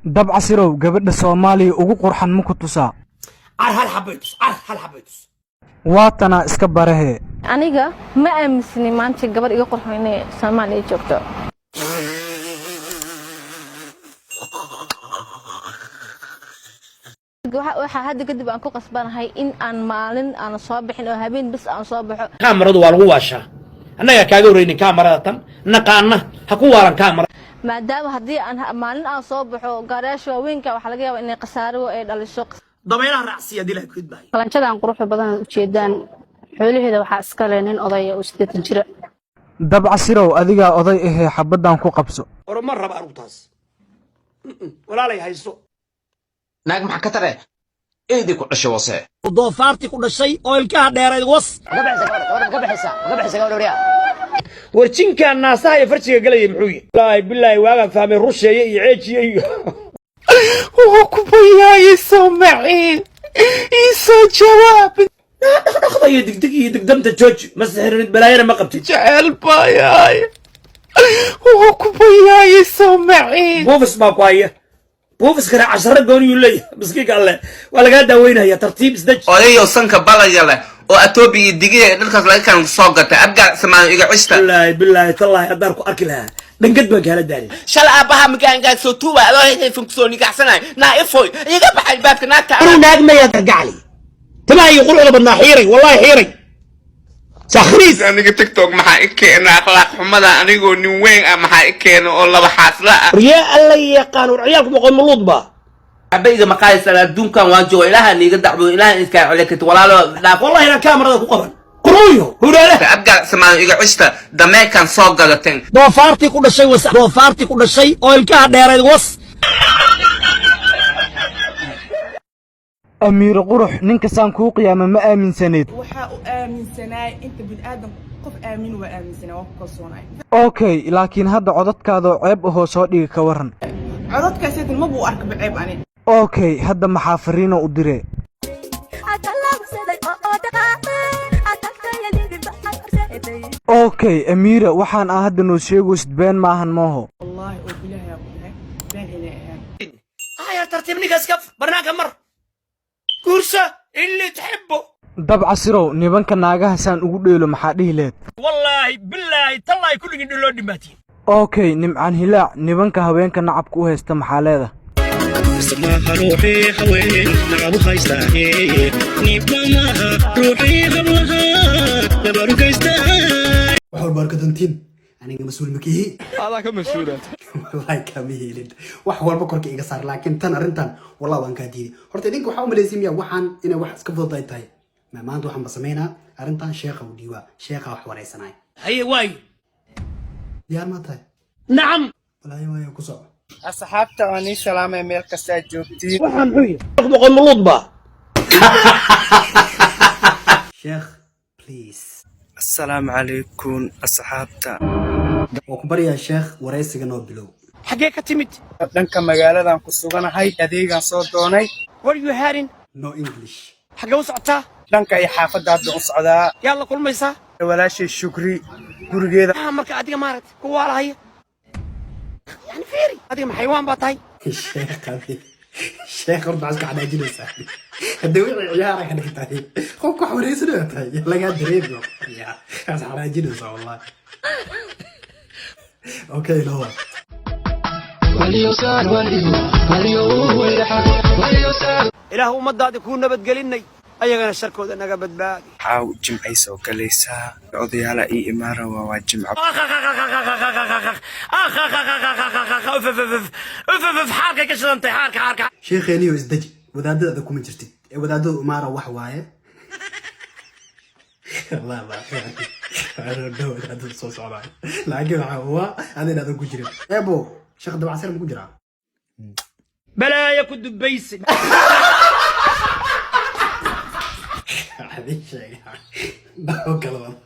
Dabcasirow, gabadha Soomaaliya ugu qurxan ma ku tusaa? Car, hal xabay tus. Car, hal xabay tus. Waatanaa, iska barahee. Aniga ma aaminsani maanta gabar iga qurxoon inay Soomaaliya joogto. Waxaa hadda kadib aan ku qasbanahay in aan maalin aan soo bixin oo habeen bis aan soo baxo. Kaamaradu waa lagu waashaa. Annagaa kaaga horreynin kaamarada tan naqaana. Ha ku waalan kaamara. Maadaama haddii aan maalin aan soo baxo, gaariyaasha waaweynka waxaa laga yaabaa inay khasaaro ay dhaliso. Dabaylaha raacsiya hadii ilahay ku idmaayo. Qalanjadan quruxda badan aad ujeedaan, xoolaheeda waxaa iska leh nin odaya oo 80 jira. Dabcasirow, adigaa oday ahee, xabaddan ku qabso. Oro, ma raba anugu taas. Walaalay hayso. Naag maxaa ka tare? Eedii ku dhashay wase. Doofaartii ku dhashay oo ilkaha dheerayd was. War, jinkaan naasaha iyo farjiga galaya muxuu yihi? Wallaahi bilaahi, waagaan fahmay rusheeye iyo ceejiye iyo Waa ku bayaayay, soo maciin, ii soo jawaab. Dhaqdhaqda iyo degdeg iyo degdamta jooji. Ma sixirinid, balaayana ma qabtid. Jecel bayaay, waa ku bayaayay, soo maciin. Buufis baa ku haya. Buufiskana casharo gooniyuu leeyahay. Miskiinka alle waa lagaa daaweynaya. Tartiib, isdeji. Odayow, sanka balaya leh oo Atoobiya iyo Digiya dhalkaas laga kan soo gatay, abgaal samaano iga cishta. Wallaahi bilaahi tallaahi, haddaan ku arki lahaa, dhangad baan kaala daalay. Shala aabbaha makaankaa soo tuuba adoo heefan kusoo nigacsanay naa ifoy iga baxay baabka naagta. Anuu naag mayaa gargacli timaha iyo quruxda badnaa xiiray, wallahi xiiray sakhriis. Aniga TikTok maxaa i keena? Akhlaaq xumada anigoo nin weyn ah maxaa i keena oo laba xaasla ah? Waryaa, alla yaqaan, war ciyaalku maqoon maluud baa. Abayga maqaaysan adduunkan waan jooga. Ilaaha niiga dacwo, ilaaha iskaa cele karti, walaalo dhaaf. Wallahi inaan kaamarada ku qaban quruuyo huraale. Abgaal samaano iga cishta, dameerkan soo gadateen. Doofaartii ku dhashay was. Doofaartii ku dhashay oo ilkaha dheerayd was. Amiiro qurux, ninka saan kuu qiyaama ma aaminsaneed? Waxaa u aaminsanaay inta bini'aadam qof aamin waa aaminsanaa, waa ku kalsoonaay. Okay, laakiin hadda codadkaadoo ceeb ahoo soo dhiga, ka waran? Codadkaasaytan maba u arkaba ceeb ani. Okay, hadda maxaa fariino u diree? Okay Amiira, waxaan aa hadda noo sheegaysid been maahan, mooho? Wallaahi oo bilaahi aa ku dhahay been inay ahaan. Aya, tartiib ninka iska barnaanka mar guursa illi تحبه. Dabcasirow, nibanka naagaha saan ugu dheelo maxaa dhihi leed? Wallaahi bilaahi tallaahi, kulligii dhuloo dhimaatiin. Okay, Nimcaan Hilaac, nibanka haweenka nacabka u haysta maxaa leeda? Maaha ruuxii haween nacabu haystaahe, niibba maaha ruuxii hablaha dabarugaysta. Wax walba arka doontiin, aniga mas-uul ma kihi. Adaa ka mas-uula. Wallahi kama helin, wax walba korka iga saar, laakiin tan arrintan wallah waan kaa diiday. Horta idinka waxaa u malaysiin miya waxaan inay wax iska fudud ay tahay? Ma maanta waxaan ba samaynaa arrintan, sheekha u dhiibaa, sheekha wax wareysanaya. Haye, waayo. Diyaar ma tahay? Nacam. Walaahi waayo, ku soco. Asxaabta, waan ii salaamay meel kasta aad joogtiin. Waxaan muxuu yahay? Boqol maluud baa. Sheekh, please. Assalaamu calaykum asxaabta. Waa ku baryaa sheekh, wareysiga noo bilow. Xaggee ka timid? Dhanka magaaladan ku suganahay, adeegaan soo doonay. What are you hearing? No English. Xaggee u socotaa? Dhanka iyo xaafadda hadda u socdaa. Yaad la kulmaysaa? Walaashay Shukri gurigeeda. Ah, marka adiga maaragtay ku waalahaya yani, fiiri, adiga ma xayawaan baa tahay? Sheekh, adi sheekh horta maxaad iska xanaajinaysaa? Hadda wixii ciyaara ka dhigtahay, qofka wax wareysanaya tahay lagaa dareemiyo ya kaas xanaajinaysaa wallahi. Okay, no. Ilaah, ummadaadi kuu nabadgelinay, ayagana sharkooda naga badbaadi. Xaaw jimcay soo galaysaa, odayaala ii imaan rabaa, waa jimco. Xaarkay ka shidantay, xaarka, xaarka. Sheekheeniyo, isdeji. Wadaadada kuma jirtid ee wadaadada umaara wax waaye. Allah Allah, wadaadada soo socdaa, laakiin waxaa waa adin adan ku jirin. Ebo, sheekh Dabacasir ma ku jiraa? Balaaya ku dubaysi. Waxaad sheegaa dhawo kala wada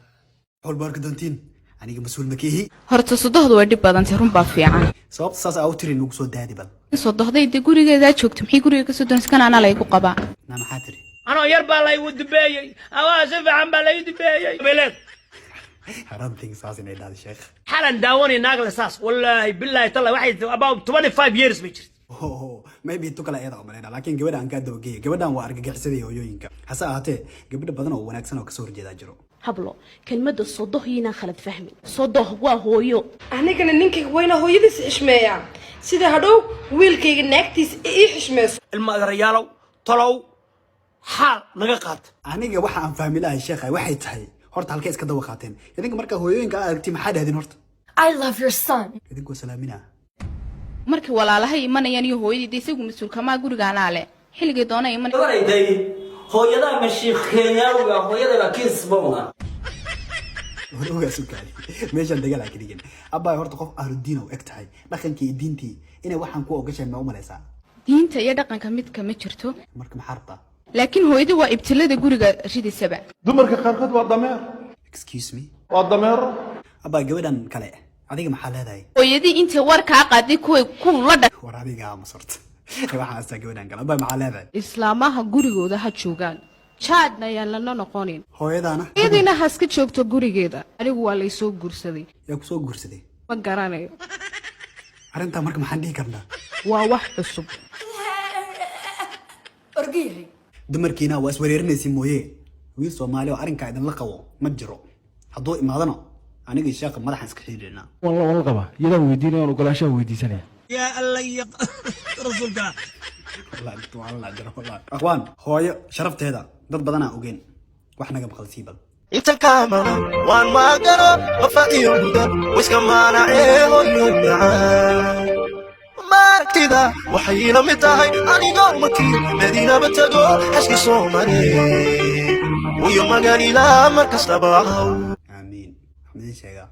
walba arki doontiin, aniga mas-uul ma kiihi. Horta sodohdu way dhib badantay, run baa fiican. Sababta saas aa u tiri nagu soo daadi bal. Sodohday dee gurigeedaa joogto, maxay guriga kasoo doonaysa? Kan anaa laygu qabaa. Na maxaa tiri? Anoo yar baa laygu dubeeyey, awaa si fiican baa lay dubeeyey beleed. I don't think saas inay dhahdo, sheekh. Xalan daawanay naag le saas, wallaahi bilaahi talla, waxay about 25 years bay jirtay. Oh, maybe tu kale ayada umaleyna, laakiin gabadha aan kaa dabageeya, gabadhan waa argagixisadii hooyooyinka. Hase ahaatee gabadha badan oo wanaagsan oo kasoo horjeedaa jiro. Hablo, kelmadda sodoh yiinaan khalad fahmin. Sodoh waa hooyo. Anigana ninkayga wayna hooyadiisa xishmeeyaa, sida hadhow wiilkayga naagtiisa ii xishmeyso. Ilma adeerayaalow, tolow xaal naga qaata. Aniga waxa aan fahmi lahay, sheekha, waxay tahay horta halkay iska daba qaateen? Idinka markaa hooyooyinka aad aragti, maxaa dhahdeen horta? I love your son. Idinkoo salaamina. Markay walaalahay imanayaan iyo hooyadii, dee isagu mas-uulkamaa, guriga anaa leh, xilligay doona iman. Gabarayday hooyadaa mashiikh Kenyaawiga, hooyadaba kiis bowna. Ogaa sukaali, meeshaan dagaal aa ka dhigin. Abbaay, horta qof ahludiin oo eg tahay, dhaqankii iyo diintii inay waxaan ku ogashahay ma u malaysaa? Diinta iyo dhaqanka midka ma jirto. Marka maxaa rabtaa? Laakiin hooyadii waa ibtilada guriga ridaysaba. Dumarka qaarkood waa dameer. Excuse me? Waa dameero. Abbaay, gabadhan kale adiga maxaa leedahay? Hooyadii intay war kaa qaaday kuway ku la dha. War adiga aamus horta. Waxaa astaa gabadhan kale, abbaay, maxaa leedahay? Islaamaha gurigooda ha joogaan, jaadna ayaan lana noqonin. Hooyadaana? Hooyadiina ha iska joogto gurigeeda. Anigu waa laysoo guursaday. Yaa ku soo guursaday? Ma garanayo. Arrintaa marka maxaan dhihi karnaa? Waa wax cusub. Orgayahay. Dumarkiina waa iswareerinaysa mooye, wiil Soomaali oo arrinkaa idinla qabo ma jiro. Hadduu imaadana, aniga sheekha madaxaan iska xiidhinaa. Waan la qabaa, iyadaan weydiinaya, waan ogolaanshaha weydiisanaya. Yaa Alla iyo rasuulka. Akhwaan, hooyo sharafteeda dad badanaa ogeen, wax naga maqal sii bal. Inta kaamala waan maagano qafa iyo muda wiska maanacee hoyo macaan maaragtida waxay ila mid tahay anigoo makii Madiinaba tago, xashka soo mare uyo maganila mar kastaba. Aamiin. Waxaan idin sheegaa.